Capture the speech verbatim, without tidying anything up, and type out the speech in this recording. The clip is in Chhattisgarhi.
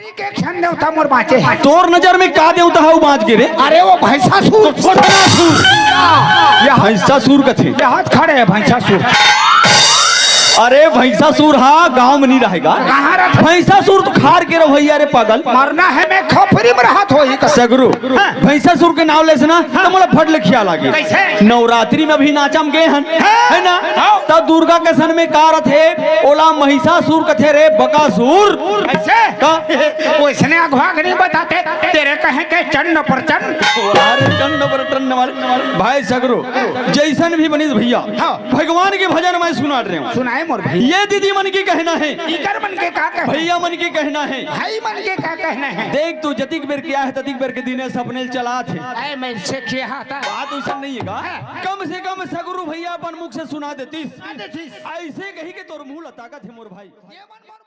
के क्षण देवता मोर बाँचे हे। तोर नजर में का देवता हे वो बाँच गे रे? अरे वो भैंसासुर। भैंसासुर। या। भैंसासुर कथे। यहाँ खड़े हे भैंसासुर। अरे भैंसासुर हा गाँव में नहीं रहेगा। कहाँ रहत? भैंसासुर तो खार के रहो भैया रे पागल। मरना हे मैं खोपरी में रहत होही का। सगरू। हाँ। भैंसासुर के नाव लेस ना, हाँ। तो मोला फट ले खियाल आगे। कैसे? नवरात्रि में अभी नाचा म गे हन, हाँ। हे ना? हाँ। त दुर्गा के सन में का रथे, ओला महिषासुर कथे रे, बकासुर। कैसे? का? वैसने अगवा के नहीं बताते, तेरे कहे के चन्न पर चन्न। अरे चन्न पर चन्न वाले। भाई सगरू, जैसन भी बनिस भैया, हाँ। भगवान के भजन मैं सुनात रहे हूँ। सुनाए मोर भाई। ये दीदी मन के कहना हे। इकर मन के का कहना? भैया मन के कहना हे। भाई मन के का कहना हे? देख तू जतिक बेर के आए हे, ततिक बेर के दिन हे, सपने ल चलात हे। आए मैं से किहा था। बात वैसन नहीं हे का? हाँ। कम से कम सगरू भैया अपन मुख से सुना देतिस। सुना देतिस। ऐसे कही के तोर मुँह ल ताकत हे मोर भाई। ये मन मोर